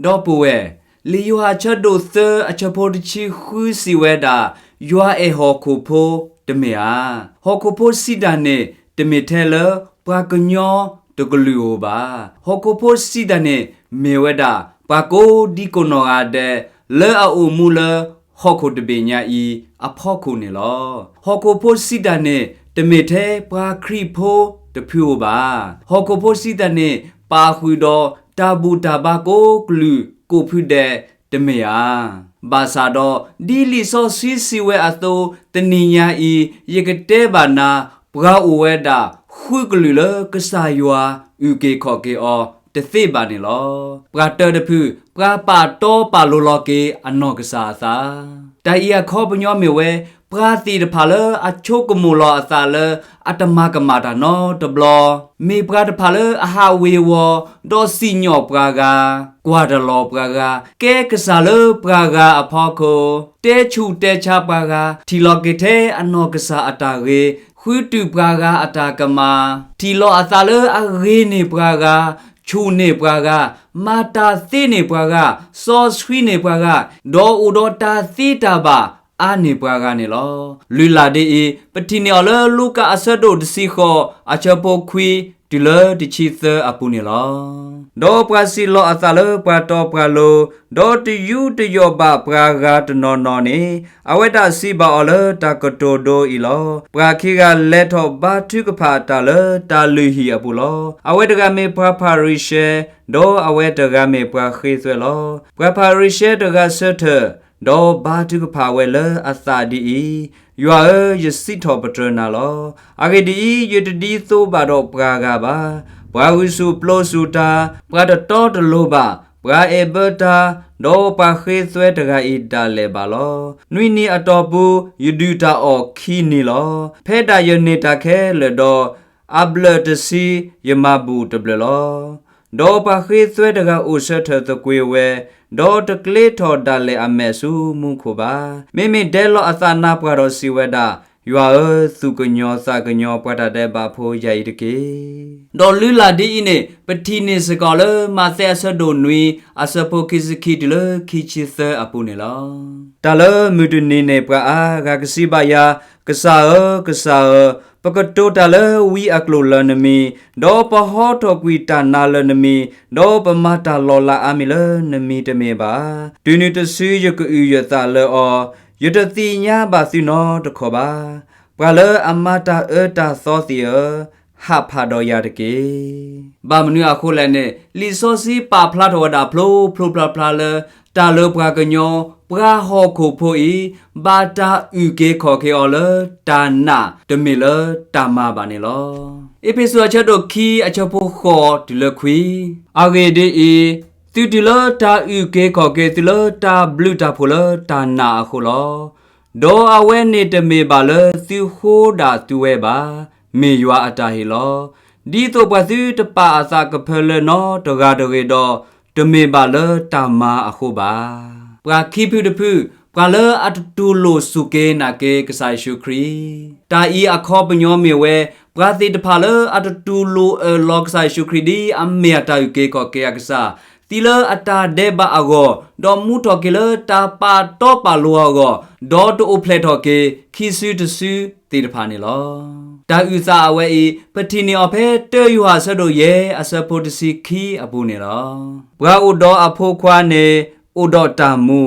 ဒီပုၢ်ဝဲၢ်, လံာ်ယိၤဟၣ်အဆၢဒိၣ်သၢအဆၢဖိတဆံဃုစံးဝဲဒၣ်, ယွၤအဲၣ်ဟီၣ်ခိၣ်ဖိတမ့ၢ်ဧါ. ဟီၣ်ခိၣ်ဖိစံးတၢ်န့ၣ် တမ့ၢ်ထဲလၢပှၤကညီတကလုာ်ဧိၤဘၣ်. ဟီၣ်ခိၣ်ဖိစံးတၢ်န့ၣ် မ့ၢ်ဝဲဒၣ် ပှၤကိးဒံကိးနီၢ်ဂၤဒဲး လၢအအိၣ်မူလၢဟီၣ်ခိၣ်တဘ့ၣ်ညါအံၤအဖီခိၣ်န့ၣ်လီၤ. ဟီၣ်ခိၣ်ဖိစံးတၢ်န့ၣ် တမ့ၢ်ထဲပှၤခရံာ်ဖိတဖုဧိၤဘၣ်. ဟီၣ်ခိၣ်ဖိစံးတၢ်န့ၣ် ပာ်ဃုာ်ဒီးတၢ်ဘူၣ်တၢ်ဘါကိးကလုာ်ကိးဖုဒဲးတမ့ၢ်ဧါ. ဘၣ်ဆၣ်ဒီး ဒ်လံာ်စီဆှံစံးဝဲအသိး တနံၤညါအံၤ ယကတဲဘၣ်နၤ ပှၤအိၣ်ဝဲဒၣ်ဃုကလုာ်လၢကစၢ်ယွၤအုၣ်က့ၤခီၣ်က့ၤအီၤတသ့ဘၣ်န့ၣ်လီၤ. ပှၤတၢတဖု ပှၤပာ်တီပာ်လိၤလီၤက့ၤအနီၢ်ကစၢ်အသး တၢ်အံၤအခီပညီမ့ၢ်ဝဲ ပှၤသ့ၣ်တဖၣ်လၢအဆိကမိၣ်လီၤအသးလၢ အတမၤကမၣ်တၢ်နီတဘျီ, မ့ၢ်ပှၤတဖၣ်လၢအဟးဝ့ၤဝီၤ ဒီးစံၣ်ညီၣ်ပှၤဂၤ, ကွၢ်တလီၤပှၤဂၤ, ကဲကစၢ်လၢပှၤဂၤအဖီခိၣ်, တဲဆူၣ်တဲဆါပှၤဂၤ, ထံၣ်လီၤက့ၤထဲအနီၢ်ကစၢ်အတၢ်ဂ့ၤ, ဃုတုၢ်ပှၤဂၤအတၢ်ကမၣ်, ထံၣ်လီၤအသးလၢအဂ့ၤန့ၢ်ပှၤဂၤ, ဆူၣ်န့ၢ်ပှၤဂၤ, မၤတၢ်သ့န့ၢ်ပှၤဂၤ, စီဆှံန့ၢ်ပှၤဂၤ, ဒီးအိၣ်ဒီးတၢ်သ့တၢ်ဘၣ်အါန့ၢ်ပှၤဂၤန့ၣ်လီၤ. လုၢ်လၢ်ဒ်အံၤ ပထံၣ်န့ၢ်အီၤလၢလူၤကၣ်အဆၢဒိၣ်တဆံဃိး အဆၢဖိခွံတုၤလၢတဆံသၢအပူၤန့ၣ်လီၤ. ဒီးပှၤစံၣ်လီၤအသးလၢပှၤတီပှၤလိၤ, ဒီးတယူးတယီၣ်ဘၣ်ပှၤဂၤတနီၤနီၤန့ၣ်, အဝဲဒၣ်စံးဘၣ်အီၤလၢတၢ်ကတိၤဒိအံၤလီၤ. ပှၤခံဂၤလဲၤထီၣ်ဘါထုကဖၣ်တၢ်လၢတၢ်လုၢ်ဟံၣ်အပူၤလီၤ. အဝဲတဂၤမ့ၢ်ပှၤဖၤရံၤၡဲ, ဒီးအဝဲတဂၤမ့ၢ်ပှၤဃ့သွဲလီၤ. ပှၤဖၤရံၤၡဲတဂၤဆၢထၢၣ်, ဒီးဘါထုကဖၣ်ဝဲလၢအသးဒ်အံၤ, ယွၤဧၢ, ယစံးထီၣ်ပတြၢၤနၤလီၤ. အဂ့ၢ်ဒ်အံၤ, ယတဒ်သိးဘၣ်ဒီးပှၤဂၤဘၣ်. ပှၤဂုာ်ဆူၣ်ပျိဆူၣ်တၢ်, ပှၤတတီတလိၤဘၣ်, ပှၤအဲၣ်ဘၢတၢ်, ဒီးပှၤဃ့သွဲတဂၤအံၤဒၣ်လဲာ်ဘၣ်လီၤ. နွံနံၤအတီၢ်ပူၤ ယဒုၣ်တၢ်အီၣ်ခံနံၤလီၤ. ဖဲဒၣ်ယန့ၢ်တၢ်ခဲလၢာ်ဒီး, အဘျၢၣ်တဆံယမၤဘူၣ်တဘျၢၣ်လီၤ. ဒီးပှၤဃ့သွဲတဂၤအိၣ်ဆၢထၢၣ်သကွ့ၤဝဲ, ဒီးတကျ့ထီၣ်ဒၣ်လဲာ်အမဲာ်ဆူမူခိၣ်ဘၣ်. မ့မ့ၢ်ဒဲလီၤအသးနါပှၢ်ဒီးစံးဝဲဒၣ်, ယွၤဧၢ, သူၣ်ကညီၤသးကညီၤပှၤတၢ်ဒဲးဘးဖိယၤအံၤတက့ၢ်. ဒီးလုၢ်လၢ်ဒ်အံၤန့ၣ် ပထံၣ်န့ၢ်စ့ၢ်ကီးလၢမးသဲအဆၢဒိၣ်နွံ အဆၢဖိခံဆံခံတုၤလၢခံဆံသၢအပူၤန့ၣ်လီၤ. တၢ်လၢမုၢ်တနံၤန့ၣ် ပှၤအါဂၤကစံးဘၣ်ယၤ, ကစၢ်ဧၢ, ကစၢ်ဧၢ, ပကတိၤတၢ်လၢဝံအကျိာ်လၢနမံၤ, ဒီးပဟီထီၣ်ကွံာ်တၢ်နါလၢနမံၤ, ဒီးပမၤတၢ်လီၤလးအါမံၤလၢနမံၤတမ့ၢ်ဘၣ်. တုၤနုၤတစုယကအုၣ်ယသးလၢအီၤ, ယတသ့ၣ်ညါဘၣ်သုနီတခီၣ်ဘၣ်. ပှၤလၢအမၤတၢ်အၢတၢ်သီသ့ၣ်ဧၢ, ဟးဖးဒီးယၤတက့ၢ်. ဘၣ်မနုၤအဃိလဲၣ်န့ၣ် လံာ်စီဆှံပာ်ဖျါထီၣ်ဝဲဒၣ်ဖျိဖျိဖျါဖျါလၢ တၢ်လၢပှၤကညီ ပှၤဟီၣ်ခိၣ်ဖိအံၤ ဘၣ်တၢ်အုၣ်က့ၤခီၣ်က့ၤအီၤလၢတၢ်နာ် တမ့ၢ်လၢတၢ်မၤဘၣ်န့ၣ်လီၤ. အ့းဖ့းစူးအဆၢဒိၣ်ခံအဆၢဖိဃိးတုၤလၢခွံ, အဂ့ၢ်ဒ်အံၤ, သုတုၤလၢတၢ်အုၣ်က့ၤခီၣ်က့ၤသုလၢတၢ်ဘျုးတၢ်ဖှိၣ်လၢတၢ်နာ်အဃိလီၤ. ဒီးအဝဲန့ၣ်တမ့ၢ်ဘၣ်လၢသုဃိဒၣ်သုဝဲဘၣ်, မ့ၢ်ယွၤအတၢ်ဟ့ၣ်လီၤ. ဒ်သိးပှၤသုတပာ်အသးကဖၢလၢနီတဂၤတဂ့ၤဒီး, တမ့ၢ်ဘၣ်လၢတၢ်မၤအဃိဘၣ်. ပှၤခံဖုတဖု, ပှၤလၢအတတူၢ်လိာ်စူၢ်က့ၤနာ်က့ၤကစၢ်ယ့ၣ်ၡူးခရံာ်, တၢ်အံၤအခီပညီမ့ၢ်ဝဲ ပှၤသ့ၣ်တဖၣ်လၢအတတူၢ်လိာ်အၢၣ်လီၤကစၢ်ယ့ၣ်ၡူးခရံာ် ဒ်အမ့ၢ်အတၢ်အုၣ်က့ၤခီၣ်က့ၤအကစၢ်, သံလၢအတၢ်ဒဲးဘးအဂီၢ်, ဒီးမူထီၣ်က့ၤလၢတၢ်ပာ်တီပာ်လိၤအဂီၢ်, ဒီးတအိၣ်ဖျဲၣ်ထီၣ်က့ၤ ခံစုတစုသ့ၣ်တဖၣ်န့ၣ်လီၤ. တၢ်အုၣ်သးအဝဲအံၤ ပထံၣ်န့ၢ်အီၤဖဲ တၢယိၤဟၣ်အဆၢဒိၣ်ယဲၢ် အဆၢဖိတဆံခံအပူၤန့ၣ်လီၤ. ပှၤအိၣ်ဒီးအဖိခွါန့ၣ် အိၣ်ဒီးတၢ်မူ,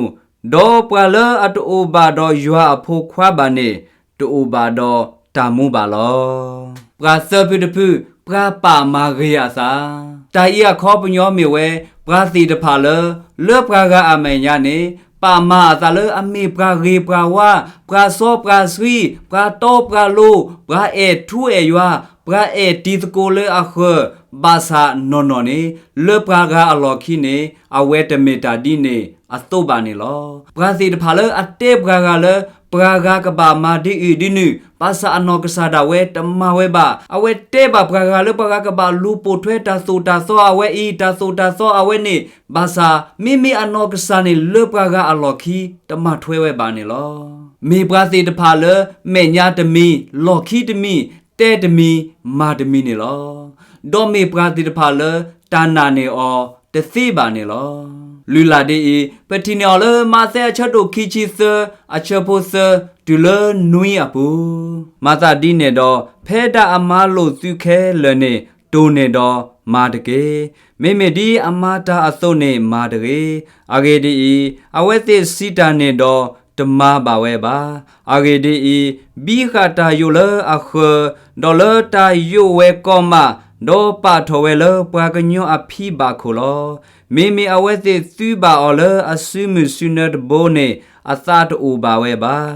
ဒီးပှၤလၢအတအိၣ်ဘၣ်ဒီးယွၤအဖိခွါဘၣ်န့ၣ် တအိၣ်ဘၣ်ဒီးတၢ်မူဘၣ်လီၤ. ပှၤသၢဖုတဖု, ပှၤပာ်မၤဂ့ၤအသး, တၢ်အံၤအခီပညီမ့ၢ်ဝဲ ပှၤသ့ၣ်တဖၣ်လၢ လၢပှၤဂၤအမဲာ်ညါန့ၣ် ပာ်မၤအသးလၢအမ့ၢ်ပှၤဂ့ၤပှၤဝါ, ပှၤစီပှၤဆှံ, ပှၤတီပှၤလိၤ, ပှၤအဲၣ်ထူအဲၣ်ယွၤ, ပှၤအဲၣ်တံၤသကိးလၢအဃၢၤ, ဘၣ်ဆၣ်နီၢ်နီၢ်န့ၣ် လၢပှၤဂၤအလီၢ်ခံန့ၣ် အဝဲတမ့ၢ်တၢ်ဒ်န့ၣ်အသိးဘၣ်န့ၣ်လီၤ. ပှၤသ့ၣ်တဖၣ်လၢအတဲပှၤဂၤလၢ ပှၤဂၤကဘၣ်မၤဒ်အံၤဒ်နုၤ, ဘၣ်ဆၣ်အနီၢ်ကစၢ်ဒၣ်ဝဲတမၤဝဲဘၣ်. အဝဲတဲဘၣ်ပှၤဂၤလၢပှၤဂၤကဘၣ်လူၤပိာ်ထွဲတၢ်သိၣ်တၢ်သီအဝဲအံၤ, တၢ်သိၣ်တၢ်သီအဝဲန့ၣ်, ဘၣ်ဆၣ်မ့မ့ၢ်အနီၢ်ကစၢ်န့ၣ် လၢပှၤဂၤအလီၢ်ခံ တမၤထွဲဝဲဘၣ်န့ၣ်လီၤ. မ့ၢ်ပှၤသ့ၣ်တဖၣ်လၢ မဲာ်ညါတမံၤ, လီၢ်ခံတမံၤ, တဲတမံၤ, မၤတမံၤန့ၣ်လီၤ. ဒီးမ့ၢ်ပှၤသ့ၣ်တဖၣ်လၢ တၢ်နာ်န့ၢ်အီၤတသ့ဘၣ်န့ၣ်လီၤ. လုၢ်လၢ်ဒ်အံၤ, ပထံၣ်န့ၢ်အီၤလၢမးသဲအဆၢဒိၣ်ခံဆံသၢ အဆၢဖိသၢ တုၤလၢနွံအပူၤ, မၤသးဒ်န့ၣ်ဒီး ဖဲဒၣ်အမၤလိာ်သုခဲလၢာ်န့ၣ် တိၢ်န့ၢ်ဒီးမၤတက့ၢ်. မ့မ့ၢ်ဒ်အမၤတၢ်အသိးန့ၣ်မၤတဂ့ၤ. အဂ့ၢ်ဒ်အံၤ, အဝဲသ့ၣ်စံးတၢ်န့ၣ်ဒီးတမၤဘၣ်ဝဲဘၣ်. အဂ့ၢ်ဒ်အံၤ, ဘံဃာ်တၢ်ယိးလၢအဃၢၤ, ဒီးလၢတၢ်ယိးဝဲကီၢ်မး, ဒီးပာ်ထီၣ်ဝဲလၢပှၤကညီအဖံဘၣ်ခိၣ်လီၤ. မ့မ့ၢ်အဝဲသ့ၣ်သုးဘၣ်အီၤလၢအစုမုၢ်စုနၢတဘိန့ၣ် အသးတအိၣ်ဘၣ်ဝဲဘၣ်.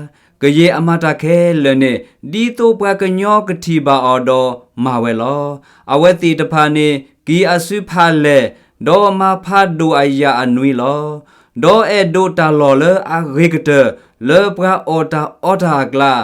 ကယဲၢ်အမၤတၢ်ခဲလၢာ်န့ၣ် ဒ်သိးပှၤကညီကထံၣ်ဘၣ်အီၤဒီးမၤဝဲလီၤ. အဝဲသ့ၣ်တဖၣ်န့ၣ် က့ၤအစုဖးလဲၢ်, ဒီးမၤဖးဒိၣ်အယာ်အနွံလီၤ. ဒီးအဲၣ်ဒိးတၢ်လီၢ်လၢအဂ့ၤကတၢၢ် လၢပှၤအီၣ်တၢ်အီတၢ်အကျါ,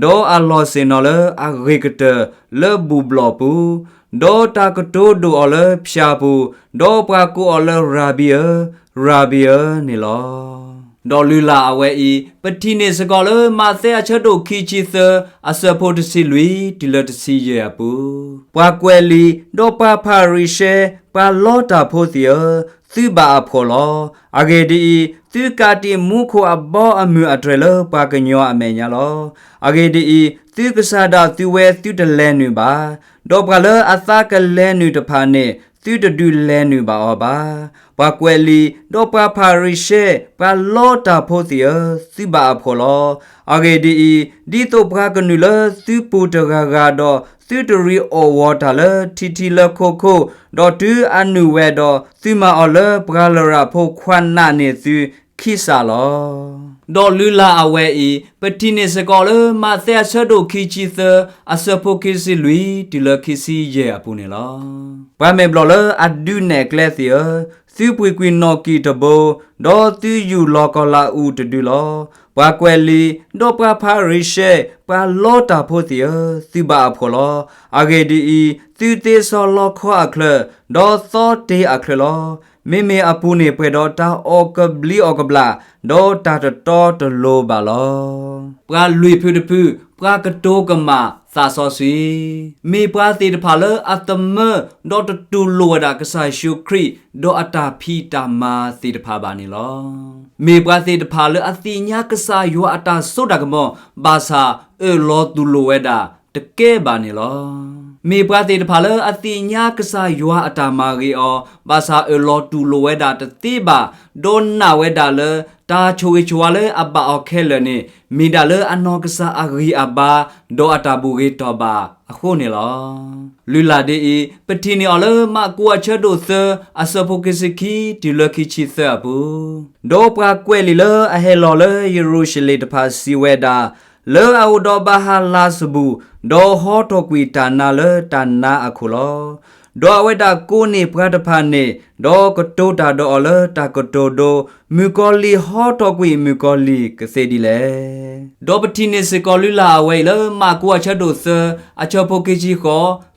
ဒီးအလီၢ်ဆ့ၣ်နီၤလၢအဂ့ၤကတၢၢ်လၢဘူၣ်ဘျီၣ်ပူၤ, ဒီးတၢ်ကတိၤဒိၣ်အီၤလၢဖၠၣ်ပူၤ, ဒီးပှၤကိးအီၤလၢရၤဘံဧၢ, ရၤဘံဧၢန့ၣ်လီၤ. ဒီးလုၢ်လၢ်အဝဲအံၤ ပထံၣ်န့ၢ်စ့ၢ်ကီးလၢမးသဲအဆၢဒိၣ်ခံဆံသၢ အဆၢဖိတဆံလွံၢ်တုၤလၢတဆံယဲၢ်အပူၤ, ပှၤကွဲးလံာ်, ဒီးပှၤဖၤရံၤၡဲ, ပှၤလီတၢ်ဖိသ့ၣ်ဧၢ, သုဘၣ်အဖှီၣ်လီၤ. အဂ့ၢ်ဒ်အံၤ, သုကးတံာ်မူခိၣ်အဘီအမုၢ်အတြဲၤလၢပှၤကညီအမဲာ်ညါလီၤ. အဂ့ၢ်ဒ်အံၤ, သုကစၢ်ဒၣ်သုဝဲသုတလဲၤနုာ်ဘၣ်, ဒီးပှၤလၢအသးကလဲၤနုာ်တဖၣ်န့ၣ် သုတဒုးလဲၤနုာ်ဘၣ်အီၤဘၣ်. ပှၤကွဲးလံာ်, ဒီးပှၤဖၤရံၤၡဲ, ပှၤလီတၢ်ဖိသ့ၣ်ဧၢ, သုဘၣ်အဖှီၣ်လီၤ. အဂ့ၢ်ဒ်အံၤ, ဒ်သိးပှၤကနုာ်လၢသုပူၤတဂၤဂၤဒီး သုတရံးအီၣ်ဝီၤတၢ်လၢထံထံလၢခိခိ, ဒီးတုၤအနုာ်ဝဲဒီး သုမၤအီၤလၢပှၤလရာ်ဖိခွါနးန့ၢ်သုခံစးလီၤ. ဒီးလုၢ်လၢ်အဝဲအံၤ ပထံၣ်န့ၢ်စ့ၢ်ကီးလၢမးသဲအဆၢဒိၣ်ခံဆံသၢ အဆၢဖိခံဆံလွံၢ်တုၤလၢခံဆံယဲၢ်အပူၤန့ၣ်လီၤ. ပှၤမဲာ်ဘျီၣ်လၢအဒုးနဲၣ်ကျဲသ့ၣ်ဧၢ, သုပှံၤကွံာ်နီၣ်ကံၢ်တဘိ, ဒီးသုယူၢ်လီၤကီၤလးအူးတဒုလီၤ. ပှၤကွဲးလံာ်, ဒီးပှၤဖၤရံၤၡဲ, ပှၤလီတၢ်ဖိသ့ၣ်ဧၢ, သုဘၣ်အဖှီၣ်လီၤ. အဂ့ၢ်ဒ်အံၤ, သုသ့စီၤလီခီအချၢ, ဒီးသီတ့အချၢလီၤ. မ့မ့ၢ်အပူၤန့ၣ်ပှဲၤဒီးတၢ်အီၣ်ကဘျံးအီၣ်ကဘျၣ်, ဒီးတၢ်တတီတလိၤဘၣ်လီၤ. ပှၤလွံၢ်ဖုတဖု, ပှၤကတိၤကမၣ်သးစီဆှံ, မ့ၢ်ပှၤသ့ၣ်တဖၣ်လၢအသမၢ ဒီးတတူၢ်လိာ်ဝဲဒၣ်ကစၢ်ယ့ၣ်ၡူးခရံာ် ဒီးအတၢ်ဖံးတၢ်မၤသ့ၣ်တဖၣ်ဘၣ်န့ၣ်လီၤ. မ့ၢ်ပှၤသ့ၣ်တဖၣ်လၢအသ့ၣ်ညါကစၢ်ယွၤအတၢ်စိတၢ်ကမီၤ ဘၣ်ဆၣ်အၢၣ်လီၤတူၢ်လိာ်ဝဲဒၣ်တကဲဘၣ်န့ၣ်လီၤ. မ့ၢ်ပှၤသ့ၣ်တဖၣ်လၢအသ့ၣ်ညါကစၢ်ယွၤအတၢ်မၤဂ့ၤအီၤ ဘၣ်ဆၣ်အၢၣ်လီၤတူၢ်လိာ်ဝဲဒၣ်တသ့ဘၣ်, ဒီးနာ်ဝဲဒၣ်လၢ တၢ်ဆိၣ်ဂ့ၤဆိၣ်ဝါလၢအဘၣ်အီၤခဲလၢာ်န့ၣ် မ့ၢ်ဒၣ်လၢအနီၢ်ကစၢ်အဂံၢ်အဘါ ဒီးအတၢ်ဘူၣ်ဂ့ၤတီၢ်ဘၣ်အဃိန့ၣ်လီၤ. လုၢ်လၢ်ဒ်အံၤ, ပထံၣ်န့ၢ်အီၤလၢမၢ်ကူးအဆၢဒိၣ်သၢ အဆၢဖိခံဆံခံတုၤလၢခံဆံသၢအပူၤ, ဒီးပှၤကွဲးလံာ်လၢအဟဲလီၤလၢယရူၤၡလ့ၣ်တဖၣ်စံးဝဲဒၣ်, လၢအအိၣ်ဒီးဘၤဟၤလးစဘူၣ်, ဒီးဟီထီၣ်ကွံာ်တၢ်နါလၢတၢ်နါအခိၣ်လီၤ. ဒီးအဝဲဒၣ်ကိးန့ၢ်ပှၤတဖၣ်န့ၣ်, ဒီးကတိၤတၢ်ဒီးအီၤလၢတၢ်ကတိၤဒိ, မုၣ်ကီၤလံၢ်ဟီထီၣ်ကွံာ်မုၣ်ကီၤလံၢ်ကသ့ဒ်လဲၣ်. ဒီးပထံၣ်န့ၢ်စ့ၢ်ကီးလုၢ်လၢ်အဝဲအံၤလၢမၢ်ကူးအဆၢဒိၣ်သၢ အဆၢဖိခံဆံဃိး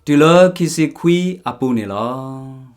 တုၤလၢခံဆံခွံအပူၤန့ၣ်လီ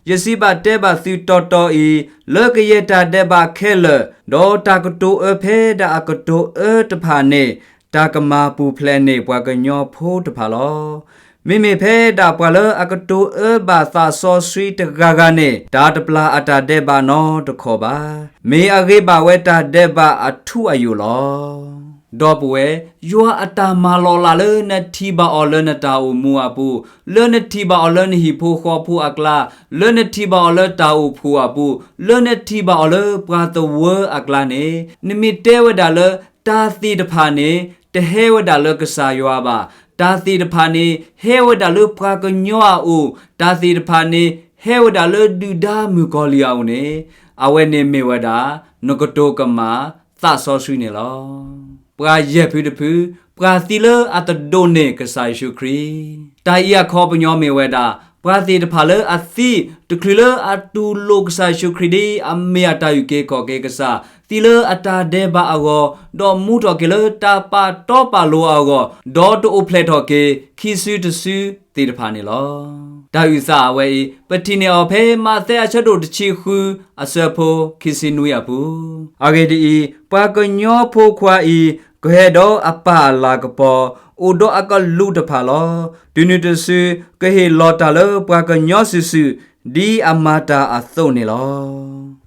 ၤ. ယစံးဘၣ်တဲဘၣ်သုတီတီအံၤ, လၢကယဲၢ်တၢ်ဒဲးဘးခဲလၢာ်, ဒီးတၢ်ကတိၤအၢဖဲဒၣ်အကတိၤအၢတဖၣ်န့ၣ်, တၢ်ကမၤပူၤဖျဲးန့ၢ်ပှၤကညီဖိတဖၣ်လီၤ. မ့မ့ၢ်ဖဲဒၣ်ပှၤလၢအကတိၤအၢဘၣ်သးစီဆှံတဂၤဂၤန့ၣ်, တၢ်တပျၢ်အတၢ်ဒဲးဘးနီတခီၣ်ဘၣ်. မ့ၢ်အဂ့ၤဘၣ်ဝဲတၢ်ဒဲးဘးအထူအယိာ်လီၤ. ဒီပုၢ်ဝဲၢ်, ယွၤအတၢ်မၤလီၤလးလၢနထံၣ်ဘၣ်အီၤလၢနတၢ်အိၣ်မူအပူၤ, လၢနထံၣ်ဘၣ်အီၤလၢနဟံၣ်ဖိဃီဖိအကျါ, လၢနထံၣ်ဘၣ်အီၤလၢတၢ်အိၣ်ဖှိၣ်အပူၤ, လၢနထံၣ်ဘၣ်အီၤလၢပှၤသဝၢအကျါန့ၣ်, နမ့ၢ်တဲဝဲဒၣ်လၢ တၢ်သ့ၣ်တဖၣ်န့ၣ် တဟဲဝဲဒၣ်လၢကစၢ်ယွၤဘၣ်. တၢ်သ့ၣ်တဖၣ်န့ၣ် ဟဲဝဲဒၣ်လၢပှၤကညီအအိၣ်, တၢ်သ့ၣ်တဖၣ်န့ၣ် ဟဲဝဲဒၣ်လၢဒုၣ်ဒါမုၣ်ကီၤလံၢ်အအိၣ်န့ၣ်, အဝဲန့ၣ်မ့ၢ်ဝဲဒၣ် နကတိၤကမၣ်သးစီဆှံန့ၣ်လီၤ. ပှၤယဲၢ်ဖုတဖု, ပှၤသံလၢအတဒိးန့ၢ်ကစၢ်ယ့ၣ်ၡူးခရံာ်. တၢ်အံၤအခီပညီမ့ၢ်ဝဲဒၣ် ပှၤသ့ၣ်တဖၣ်လၢအသံ, တချုးလၢအတူၢ်လိာ်ကစၢ်ယ့ၣ်ၡူးခရံာ်ဒ်အမ့ၢ်အတၢ်အုၣ်က့ၤခီၣ်က့ၤကစၢ်, သံလၢအတၢ်ဒဲးဘးအဂီၢ်, ဒီးမူထီၣ်က့ၤလၢတၢ်ပာ်တီပာ်လိၤအဂီၢ်, ဒီးတအိၣ်ဖျဲၣ်ထီၣ်က့ၤခံစုတစုသ့ၣ်တဖၣ်န့ၣ်လီၤ. တၢ်အုၣ်သးအဝဲအံၤ ပထံၣ်န့ၢ်အီၤဖဲမးသဲအဆၢဒိၣ်တဆံဃု အဆၢဖိခံဆံနွံအပူၤ, အဂ့ၢ်ဒ်အံၤ, ပှၤကညီဖိခွါအံၤ ကဟဲဒီးအပၢ်အလၤကပီၤ, အိၣ်ဒီးအကလူးတဖၣ်လီၤ. တုၤနုၤတစု ကဟ့ၣ်လီၤတၢ်လၢပှၤကညီစုာ်စုာ် ဒ်အမၤတၢ်အသိးန့ၣ်လီ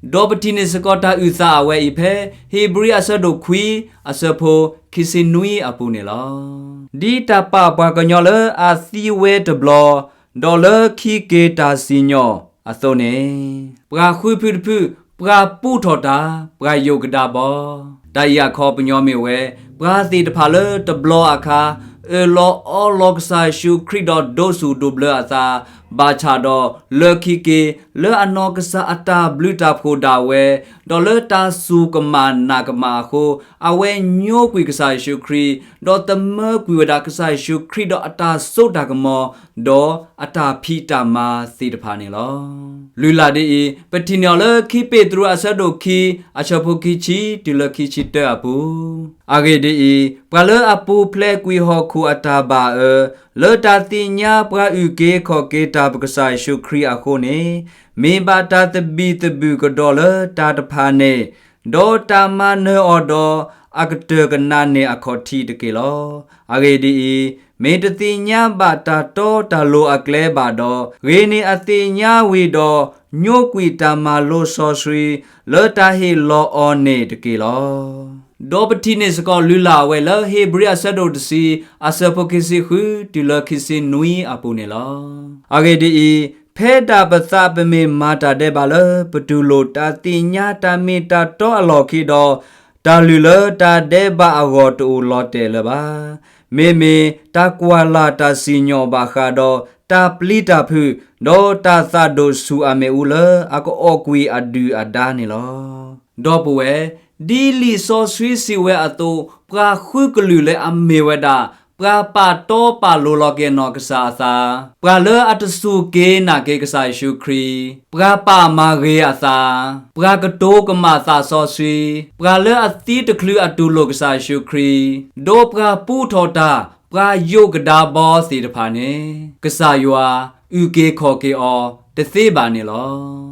ၤ. ဒီးပထံၣ်န့ၢ်စ့ၢ်ကီးတၢ်အုၣ်သးအဝဲအံၤဖဲ ဧ့ၤဘြံၤအဆၢဒိၣ်ခွံ အဆၢဖိခံဆံနွံအပူၤန့ၣ်လီၤ. ဒ်တၢ်ပာ်ပှၤကညီလၢအသံဝဲတဘျီ, ဒီးလၢခံက့ၤတၢ်စံၣ်ညီၣ်အသိးန့ၣ်, ပှၤဃုဖုတဖု, ပှၤပူထီၣ်တၢ်, ပှၤယိးကဒါဘီ. တၢ်အံၤအခီပညီမ့ၢ်ဝဲ, ပှၤသ့ၣ်တဖၣ်လၢတဘျီအခါ အၢၣ်လီၤအီလီၤကစၢ်ယ့ၣ်ၡူးခရံာ်ဒီးဒိးဆူၣ်ဒိးဘျၢအသး, ဘၣ်ဆၣ်ဒီးလၢခံက့ၤ လၢအနီၢ်ကစၢ်အတၢ်ဘျုးတၢ်ဖှိၣ်ဒၣ်ဝဲ, ဒီးလၢတၢ်စူၢ်ကမၣ်နာ်ကမၣ်အဃိ, အဝဲညိကွံာ်ကစၢ်ယ့ၣ်ၡူးခရံာ်, ဒီးသမၢကွံာ်ဝဲဒၣ်ကစၢ်ယ့ၣ်ၡူးခရံာ်ဒီးအတၢ်စိတၢ်ကမီၤ, ဒီးအတၢ်ဖံးတၢ်မၤသ့ၣ်တဖၣ်န့ၣ်လီၤ. လုၢ်လၢ်ဒ်အံၤ, ပထံၣ်န့ၢ်အီၤလၢခံပ့းတရူးအဆၢဒိၣ်ခံ အဆၢဖိခံဆံတုၤလၢခံဆံတၢအပူၤ, အဂ့ၢ်ဒ်အံၤ, ပှၤလၢအပူၤဖျဲးကွံာ်ဟီၣ်ခိၣ်အတၢ်ဘၣ်အၢ, လၢတၢ်သ့ၣ်ညါပှၤအုၣ်က့ၤခီၣ်က့ၤတၢ်ပကစၢ်ယ့ၣ်ၡူးခရံာ်အဃိန့ၣ်, မ့ၢ်ဘၣ်တၢ်သဘံၣ်သဘုၣ်ကဒီးလၢတၢ်တဖၣ်န့ၣ်, ဒီးတၢ်မၤနၢၤအီၤဒီးအကတၢၢ်ကနးန့ၢ်အခီၣ်ထံးတက့ၢ်လီၤ. အဂ့ၢ်ဒ်အံၤ, မ့ၢ်တသ့ၣ်ညါဘၣ်တၢ်တီတၢ်လိၤအကျဲဘၣ်ဒီး, ဂ့ၤန့ၢ်အသ့ၣ်ညါဝံၤဒီး, ညိကွံာ်တၢ်မၤလိာ်စီဆှံ လၢတၢ်ဟ့ၣ်လီၤအီၤန့ၣ်တက့ၢ်လီၤ. ဒီးပထံၣ်န့ၢ်စ့ၢ်ကီးလုၢ်လၢ်အဝဲလၢဧ့ၤဘြံၤအဆၢဒိၣ်တဆံ အဆၢဖိခံဆံဃုတုၤလၢခံဆံနွံအပူၤန့ၣ်လီၤ. အဂ့ၢ်ဒ်အံၤ, ဖဲဒၣ်ပသးပမ့ၢ်မၤတၢ်ဒဲးဘးလၢပတူၢ်လိာ်တၢ်သ့ၣ်ညါတၢ်မ့ၢ်တၢ်တီအလီၢ်ခံဒီး, တၢ်လုၢ်လၢတၢ်ဒဲးဘးအဂီၢ်တအိၣ်လီၤတဲာ်လၢၤဘၣ်. မ့မ့ၢ်တၢ်ကွၢ်လၢ်တၢ်စံၣ်ညီၣ်ဘၣ်ဃးဒီးတၢ်ပျံၤတၢ်ဖုး, ဒီးတၢ်သးဒိၣ်ဆူၣ်အမ့ၣ်အူလၢအကအီၣ်ကွံာ်အဒုၣ်အဒါန့ၣ်လီၤ. ဒီပုၢ်ဝဲၢ်, ဒ်လံာ်စီဆှံစံးဝဲအသိး, ပှၤဃုကလုာ်လၢအမ့ၢ်ဝဲဒၣ်, ပှၤပာ်တီပာ်လိၤလီၤက့ၤအနီၢ်ကစၢ်အသး, ပှၤလၢအတစူၢ်က့ၤနာ်က့ၤကစၢ်ယ့ၣ်ၡူးခရံာ်, ပှၤပာ်မၤဂ့ၤအသး, ပှၤကတိၤကမၣ်သးစီဆှံ, ပှၤလၢအသံတချုးအတူၢ်လိာ်ကစၢ်ယ့ၣ်ၡူးခရံာ်, ဒီးပှၤပူထီၣ်တၢ်, ပှၤယိးကဒါဘီသ့ၣ်တဖၣ်န့ၣ်, ကစၢ်ယွၤအုၣ်က့ၤခီၣ်က့ၤအီၤတသ့ဘၣ်န့ၣ်လီၤ.